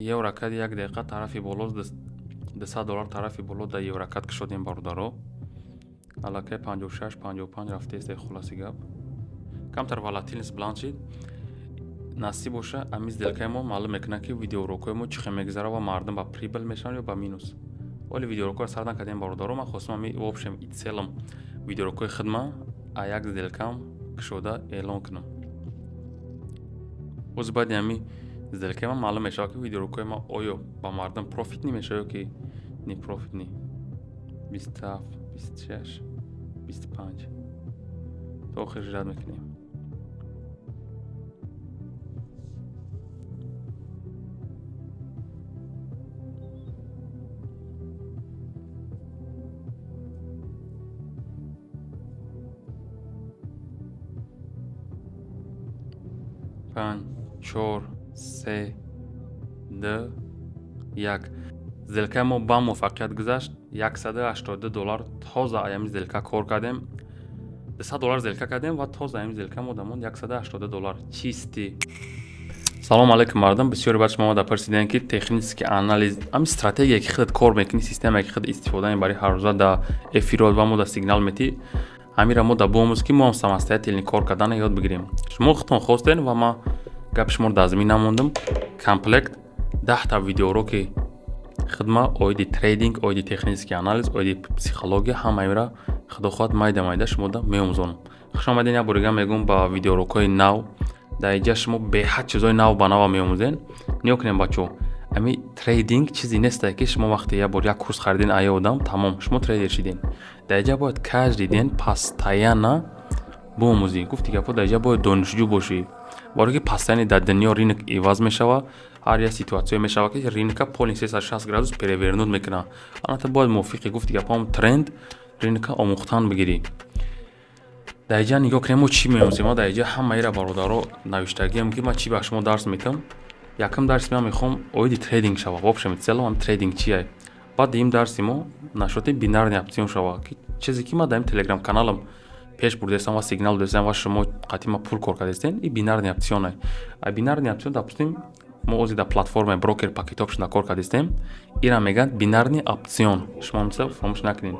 Еврокад як дақиқа тарафи боло, 200 доллар тарафи боло дар еврокад кушодем, бародаро. Аллакай 56, 55 рафтест. Хулоси гап, камтар волатильность баланд шид. Насиб боша, ами сделкаи мо маълум мекунад, ки видеоурокҳои мо чӣ хел мегузарад ва мардум ба прибыль мешаванд ё ба минус. Вале видеоурокҳоро сар накардем, бародаро. Ман хостам ами в общем и целом видеоурокҳои хидма а як сделкам кушода эълон кунам. Боз баъди ами сделкаи ман маълум мешавад, ки видеоурокҳои ман оё ба мардум профитный мешавад ё ки не профитный. 27, 26, 25, то охир ждать мекунем. Панҷ, чор, се, ду, як. Сделкаи мо ба муваффақият гузашт. 182 доллар тоза аями сделка кор кардем. 200 доллар сделка кардем ва тоза аями сделка мо дамонд 182 доллар чистый. Салому алайкум, мардум. Бисёре баъд шумо омада пурсидем, ки технический анализ, ами стратегия, ки худат кор мекунӣ, системае, ки худ истифода мебарӣ ҳаррӯза дар эфирот ва мо дар сигнал метӣ, ҳамира мо да биомӯз, ки мо ҳам самостоятельно кор кардана ёд бигирем. Шумо худтон хостем ва ман гапи шуморо дар замин намондам. Комплект 10-та видеоуроки хидма оиди трейдинг, оиди технический анализ, оиди психология, ҳамаира, худо хоҳад, майда майда шумода меомӯзонам. Хуш омадем, як бор дига мегӯм, ба видеоурокҳои нав. Дар инҷа шумо беҳад чизҳои нав ба нава меомӯзен. Нигоҳ кунем, бачаҳо, ами трейдинг чизе нестае, ки шумо вақте як бор як курс харидин ая одам, тамом, шумо трейдер шидин. Дар инҷа бояд каждый день постоянно биомӯзӣ. Гуфти гапҳо, дар инҷа бояд донишҷӯ бошӣ, барое ки постоянно дар дунё рынок иваз мешавад. Ҳар як ситуатсияе мешавад, ки рынка полный 360 градус перевернуть мекунад. Ана ту бояд мувофиқи, гуфти гапҳоам, тренд рынка омӯхтан бигирӣ. Дар инҷа нигоҳ кунем, мо чӣ меомӯзем. Мо дар инҷа ҳамаира, бародаро, навиштагиам, ки ман чӣ ба шумо дарс метам. Якум дарси ман мехоҳам оиди трейдинг шавад, в общем и целом ам трейдинг чие. Баъд дуюм дарси мо насчёти бинарный опцион шавад, ки чизе ки ман дар ин телеграм каналам пеш бурдестам ва сигнал додестам ва шумо қатъи ма пул кор кардестем, и бинарный опционе. А бинарный опцион, допустим, мо ози дар платформаи брокер Pocket Option кор кардестем, ира мегӯянд бинарный опцион. Шумо ҳамчиза фаромӯш накунед.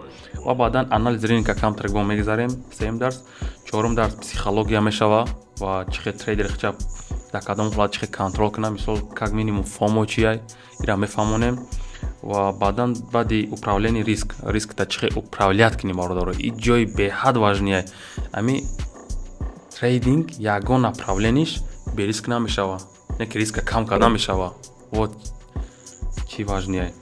Ва баъдан анализ рынка камтар бо мегузарем, сеюм дарс. Чорум дарс психология мешава ва чӣ хел трейдер хича дар кадом ҳолат чӣ хел контрол кунад, мисол, как минимум фомо чия, ира мефаҳмонем. Ва баъдан баъди управление риск, рискта чӣ хел управлять кунем, бародаро, и ҷои беҳад важный. Ами трейдинг ягон направлениш бериск намешава, не ки риска кам карда мешава. Вот чӣ важный.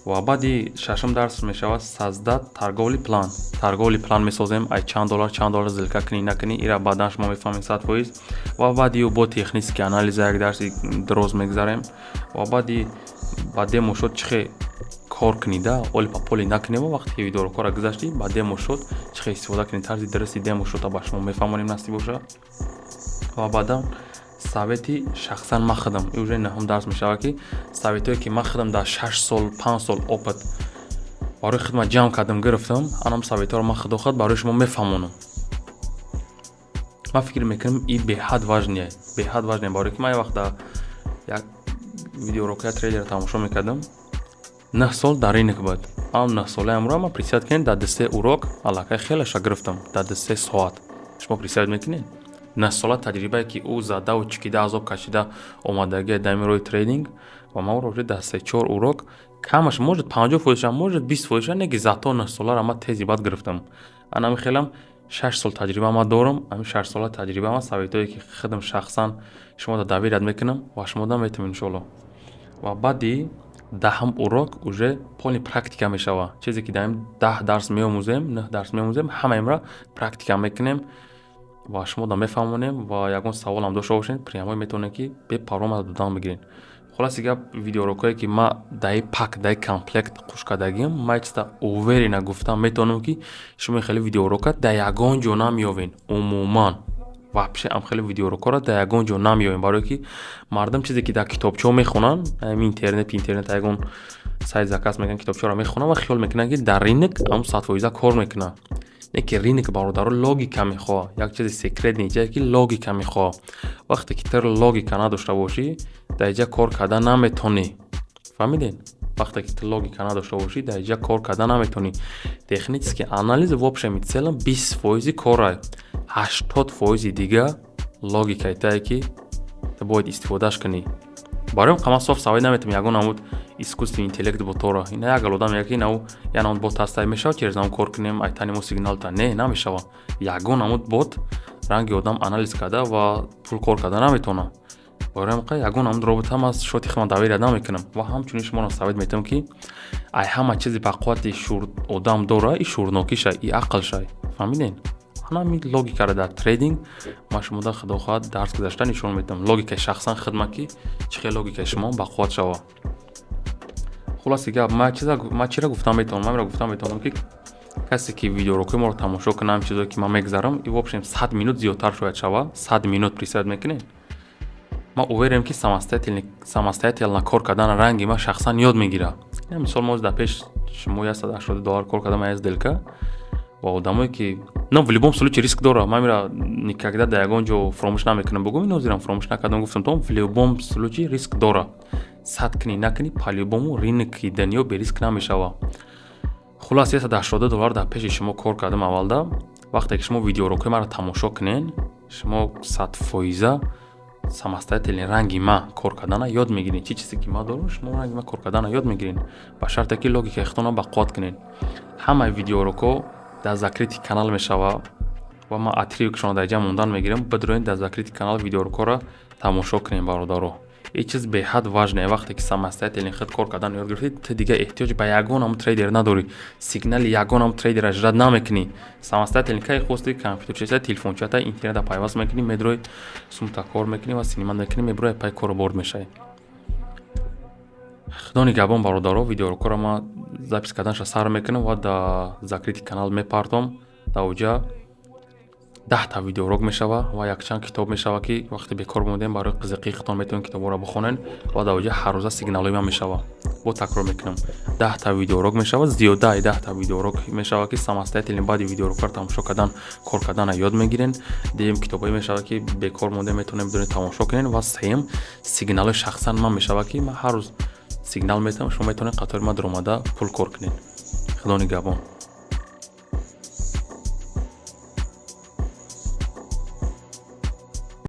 Ва баъди шашум дарс мешавад создать торговый план. Торговый план месозем, ай чанд доллар, чанд доллар сделка кунӣ, накунӣ, ира баъдан шумо мефаҳмед 100%. Ва баъди ӯ бо технический анализа як дарси дроз мегзарем. Ва баъди ба демо-счёт чӣ хел кор кунӣ, да оли па поли накунем. Вақте ки видеоурокҳоро гузаштӣ, ба демо-счёт чӣ хел истифода кунӣ, тарзи дурусти демо-счёта ба шумо мефаҳмонем, насиб бошад. Ва баъдан совети шахсан ман худам, и уже нӯҳум дарс мешавад, ки советҳое, ки ман худам дар 6 сол, 5 сол опыт барои хидмат ҷамъ кардам, гирифтам, анам советҳоро ман, худо хоҳад, барои шумо мефаҳмонам. Ман фикр мекунам, и беҳад важный, беҳад важный, барое ки ман як вақт дар як видеоурокҳои трейдера тамошо мекардам, 9 сол дар рынок буд. Ам 9 солаамро ман, представить кунед, дар 2-се урок аллакай хелаша гирифтам, дар 2-се соат. Шумо представить мекунед, 9 сола таҷрибае, ки ӯ задаву чикида, азоб кашида омадагия дар ин роҳи трейдинг, ва ман ӯро уже дар се-чор урок камаш, может, 50 фоизша, может, 20 фоизша, не ки зато 9 соларо ман тези бад гирифтам. Анами хелам 6 сол таҷриба ман дорам. Ҳамин 6 сола таҷриба ман, советҳое, ки худам шахсан шуморо доверять мекунам ва шумо метавонед, иншоалло. Ва баъди 10-ум урок уже полный практика мешавад. Чизе ки дар ин 10 дарс меомӯзем, нӯҳ дарс меомӯзем, ҳамаимро практика мекунем ва шумо мефаҳмонем. Ва ягон саволам дошта бошед, прямой метавонед, ки бепарво мада додан бигиред. Хулоси гап, видеоурокҳое, ки ман даи пак, даи комплект қуш кардагиам, ман чиста уверенно гуфтам метавонам, ки шумо хеле видеоурока дар ягон ҷо намеёвед. Умуман, вообще ам хеле видеоурокҳоро дар ягон ҷо намеёвем, барое ки мардум чизе, ки дар китобчаҳо мехонанд, ами интернет, ягон сайт заказ мекунанд, китобчаҳоро мехонанд ва хиёл мекунанд, ки дар рынок ҳамн 100% кор мекунад. Не ки рынок, бародаро, логика мехоҳад. Як чизи секретный ҷае, ки логика мехоҳад. Вақте ки ту логика надошта бошӣ, дар инҷа кор карда наметонӣ. Фаҳмидед? Вақте ки ту логика надошта бошӣ, дар инҷа кор карда наметавонӣ. Технический анализ в общем и целом 20 фоизи корай, 80 фоизи дига логикаи тае, ки ту бояд истифодааш кунӣ. Барои ҳам соф совет наметавам ягон намуд искусственный интеллект ботора. Ина як гал одам мега, ки инау як намуд бот ҳастай, мешавад, через нам кор кунем, айтани мо сигналта. Не, намешавад. Ягон намуд бот ранги одам анализ карда ва пул кор карда наметавонад. Барои ҳам ягон намуд робот ҳам аз шоти худам доверия намекунам. Ва ҳамчунин шуморо совет метавам, ки ай ҳама чизи ба қуввати шур одам дора, и шурнокиша, и ақлшай. Фаҳмидед? Ҳанами логикаро дар трейдинг ман шумода, худо хоҳад, дарс гузашта нишон медиҳам, логикаи шахсан хидмат, ки чӣ хел логикаи шумо бақувват шава. Хулоси гап, ман чиро гуфтан метавонам? Ман инро гуфтан метавонам, ки касе ки видеоурокҳои моро тамошо кунад, ҳам чизое ки ман мегзарам, и в общем 100 минут зиёдтар шояд шава. 100 минут, представить мекунед? Ман уверен, ки самостоятельно кор кардан ранги ман шахсан ёд мегирад. Мисол, мо дар пеш шумо 180 доллар кор кардам аз сделка ва одамое ки, но в любом случае риск дора. Ман ира никогда дар ягон ҷо фуромӯш намекунам, бугум, инозирам фуромӯш накардам, гуфтам то в любом случае риск дора. Сад кунӣ, накунӣ, по-любому рынки дунё бериск намешава. Хулас, 180 доллар дар пеши шумо кор кардам аввалда. Вақте ки шумо видеоурокҳои маро тамошо кунед, шумо 100 фоиза самостоятельно ранги ма кор кардана ёд мегиред. Чӣ чизе ки ма дорам, шумо ранги ма кор кардана ёд мегиред, ба шарте ки логикаи худтонро ба қувват кунед. Ҳамаи видеоурокҳо дар закрытый канал мешава ва ман отрывкшонро дар ҷа мондан мегирам. Бидроед, дар закрытый канал видеоурокҳоро тамошо кунем, бародаро. Ин чиз беҳад важное. Вақте ки самостоятельно худ кор кардан ёд гирифтӣ, ту дига эҳтиёҷ ба ягонам трейдер надорӣ, сигнали ягонам трейдера ждать намекунӣ. Самостоятельно кай хости, компютерчиса, телефончата, интернета пайваст мекунӣ, медрои, сумта кор мекунӣ ва синимат мекунӣ, меброи, пай кору борд мешавӣ. Худо нигаҳбон, бародаро. Видеоурокҳоро ман запись карданша сар мекунам ва дар закрытый канал мепартом. Дар оҷа 10-та видеоурок мешава ва якчанд китоб мешава, ки вақте бекор мондем, барои қизиқии худтон метавонед китобҳоро бихонед. Ва дар оҷа ҳаррӯза сигналҳои ман мешава. Бо такрор мекунам, 10-та видеоурок мешава, зиёдаи 10-та видеоурок мешава, ки самостоятельно баъди видеоурокҳоро тамошо кардан кор кардана ёд мегирен. Дуюм, китобҳое мешава, ки бекор мондем, метавонем бидонед, тамошо кунед. Ва сеюм, сигналҳои шахсан ман мешава, ки ман ҳар рӯз сигнал метавам, шумо метавонед қатори ман даромада пул кор кунед. Худо нигаҳбон.